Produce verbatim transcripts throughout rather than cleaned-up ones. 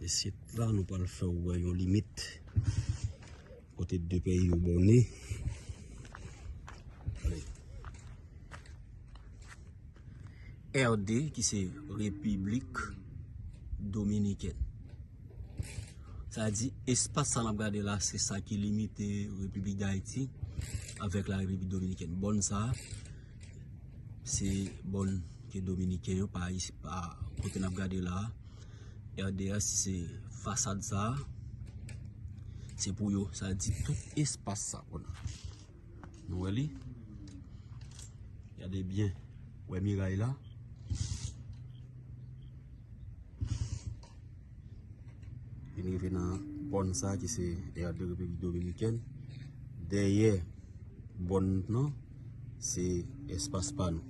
Isit la, nou pral fè w wè yon limit kote de peyi yo bòne. R D, ki se Repiblik Dominikèn. Sa di, espas sa n ap gade la, se sa ki limite Repiblik Dayiti avèk la Repiblik Dominikèn. Bòn sa, se bòn ke Dominiken yo pa, pa kote n ap gade la. R D S, se fasad sa, se pou yo. Sa di, tout espas sa, konn. Nou wè li? Gade byen. Wè miray la? Vin rive nan bòn sa ki se R D Repiblik Dominikèn. Dèyè bòn nan, se espas pa nou.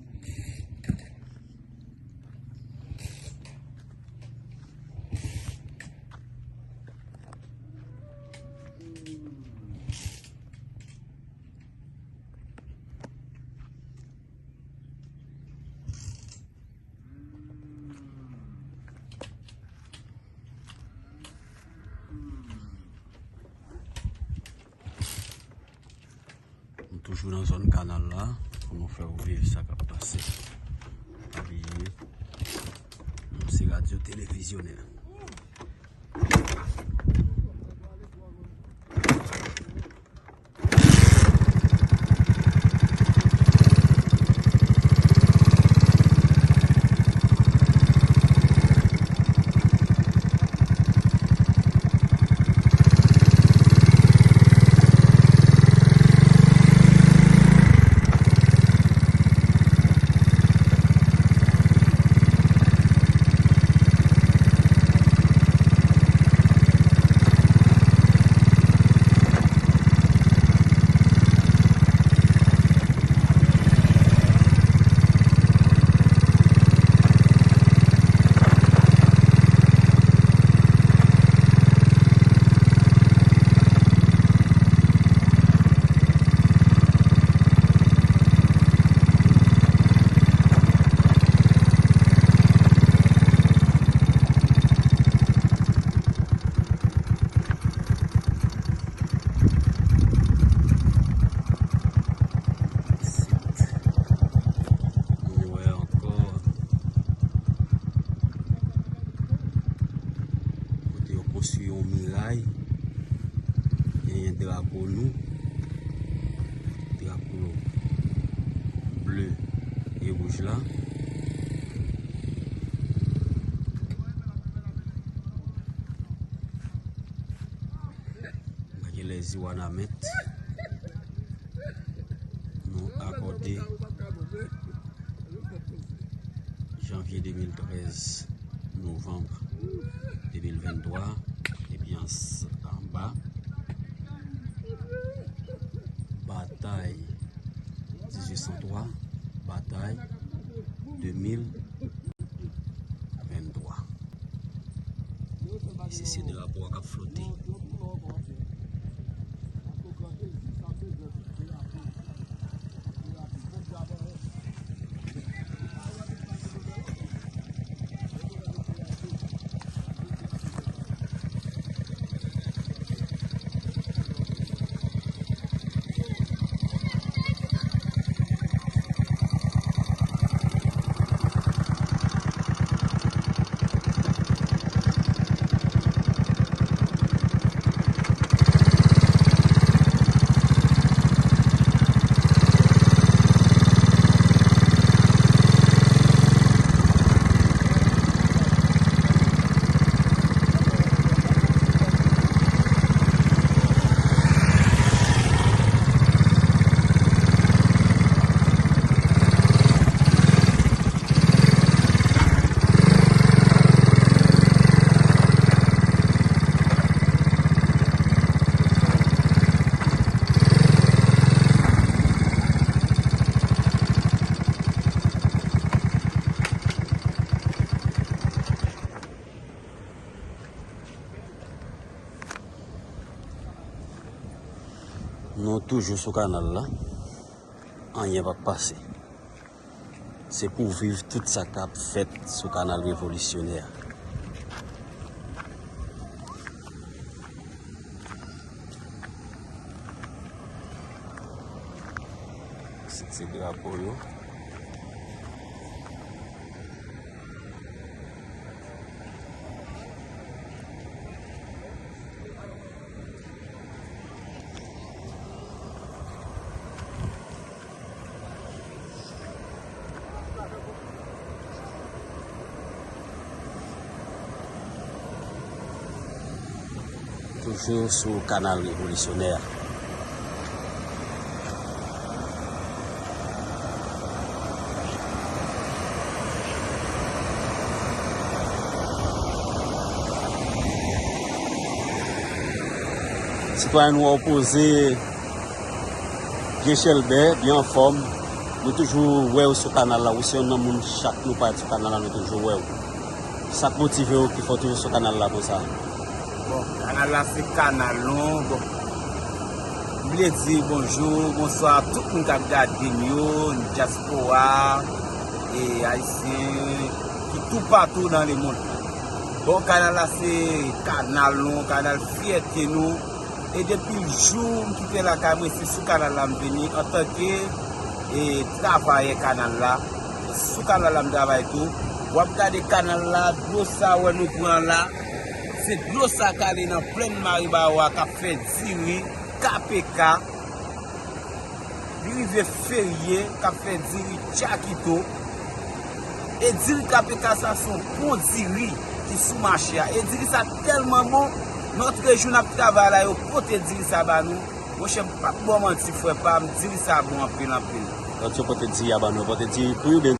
Nou toujou nan zòn kanal la pou nou fè w viv sa k ap pase. Pa bliye, nou se radyo televizyonè. Isit, nou wè ankò kote yo konstwi yon miray. Genyen drapo nou, drapo ble e wouj la. Gen lèzi wanament nou akòde janvye de mil trèz, novanm de mil venntwa, epi anba batay dizuit san twa, batay de mil venntwa. Isi se drapo a k ap flote. Nou toujou sou kanal la. Anyen p ap pase. Se pou w viv tout sa k ap fèt sou kanal revolisyonè a. Se, se drapo yo. Toujou sou kanal revolisyonè a. Sitwayen nou opoze, byen chèlbè, byen anfòm. Nou toujou wè w sou kanal la. Ou se yon nan moun, chak nou parèt sou kanal la, nou toujou wè w. Sa k motive w ki fè w toujou sou kanal la konsa? Bon, kanal la se kanal nou. Bon, m vle di bonjou, bonswa a tout moun k ap gade m yo, dyaspora, e ayisyen ki toupatou nan lemonn. Bon, kanal la se kanal nou, kanal fyète nou. E depi jou m kite lakay mwen, se sou kanal la m vini antanke, e, travayè kanal la. Sou kanal la m travay tou. W ap gade kanal la, dlo sa w wè nou pran la, se dlo sa k ale nan plèn Maribawa k ap fè diri, K P K. Li rive ferye, k ap fè diri Jakito. E diri K P K sa se yon bon diri ki sou mache a. E diri sa tèlman bon, lòt jou n ap travay la, yo pote diri sa ba nou. Monchè, m p ap ba w manti, frè pa m, diri sa bon anpil, anpil. Lòt yo pote diri a ba nou, yo pote diri kri oubyen